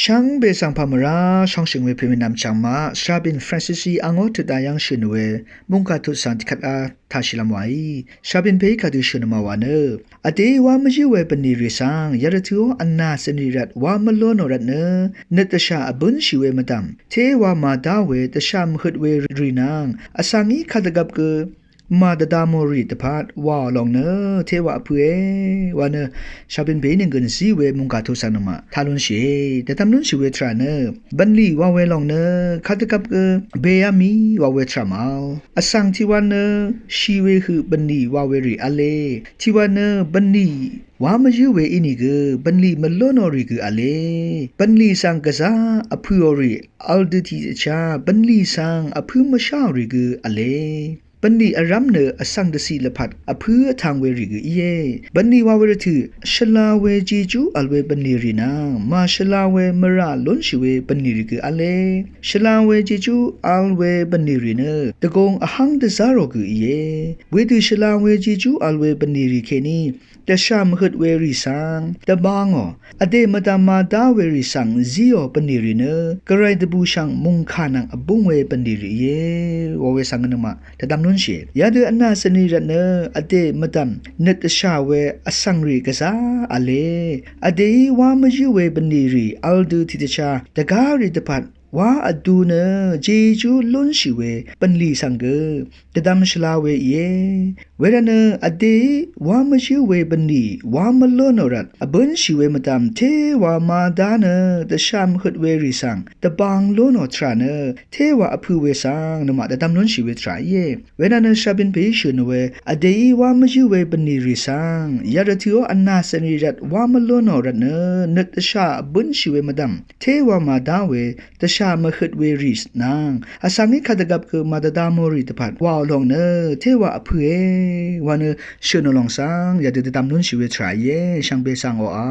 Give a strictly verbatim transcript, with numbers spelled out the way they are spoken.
Shvngbe svng pà mvrá shóngshø̀ng we pè mè nvm chv̀ng maq, Shvbìn Francis í angó tøt dayv́ng shø̀n we mungkà tut svng tiqkvt á tashìlv́m wàí. Shvbìn pèí kadø shø̀n màwà nø, vdèí wá mvyǿ we bvnlì rì svng yarvtø̄ó vnà cø̀nrì rvt wá mvlú nò rvt nø, nøt dvshà vbǿnshì we mvdv̀m téwa màdá we dvshà mvhøt we rì nvng vsvng í kadvgvp gø màdvda mò rì dvpvt wàò lòng nø téwa vpø̄e wa nø, Shvbìn pèí nø gø̀n zí we mungkà tut svng nøngmaq tá lúnshìe. Dvdvm lúnshì we tvrà nø, bvnlì wa we lòng nø kadvgvp gø beyá mì wa we tvrà màvl. Vsvng tiqwan nø shì we høq bvnlì wa we rì v̄le. Tiqwan nø bvnlì wá mvyǿ we ínìgø bvnlì mvlú nò rì gø v̄le. Bvnlì svng gvzá vpø̄ò rì v̄l dø tiqdvchá bvnlì svng vpǿ mvsháò rì gø v̄le. Bvnlì vrv́m nø vsvng dvciq lvpat vpǿ vtv̄ng we rì gø íe. Bvnlì wa we rvtø̀ shvla we jejú v̄l we bvnlì rì nvng màshvla we mvrà lúnshì we bvnlì rì gø v̄le. Shvla we jejú v̄l we bvnlì rì nø dvgùng vhv́ng dvzá rò gø íe. Wedø shvla we jejú v̄l we bvnlì rì kèní dvshà mvhøt we rì svng dvbangò, vdè mvdv̀m màdá we rì svng zíò bvnlì rì nø gvray dvbùshv̀ng mòngkà nvng vbúng we bvnlì rì íe wa we svng nøngmaq dvdvm lúnshìe. Yadø vnà cø̀nrì rvt nø vdè mvdv̀m nøt dvshà we vsvng rì gvzá v̄le. Vdèí wá mvyǿ we bvnlì rì v̄l dø tiqdvchá dvgá rì dvpvt wá vdu nø jejú lúnshì we bvnlì svng gø dvdvm shvla we íe. Wervt nø vdèí wá mvyǿ we bvnlì wá mvlú nò rvt vbǿnshì we mvdv̀m téwa màdá nø dvshà mvhøt we rì svng dvbang lú nò tvrà nø téwa vpø̄ we svng nøngmaq dvdvm lúnshì we tvrà íe. Wenvt nø Shvbìn pèí shø̀n we vdèí wá mvyǿ we bvnlì rì svng yarvtø̄ó vnà cø̀nrì rvt wá mvlú nò rvt nø nøt dvshà vbǿnshì we mvdv̀m téwa màdá we dvshà mvhøt we rì nvng vsvng í kadvgvp gø màdvda mò rì dvpvt wàò lòng nø téwa vpø̄e wa nø shø̀nò lòng svng yadø dvdvm lúnshì we tvrà íe. Shvngbe svng oqà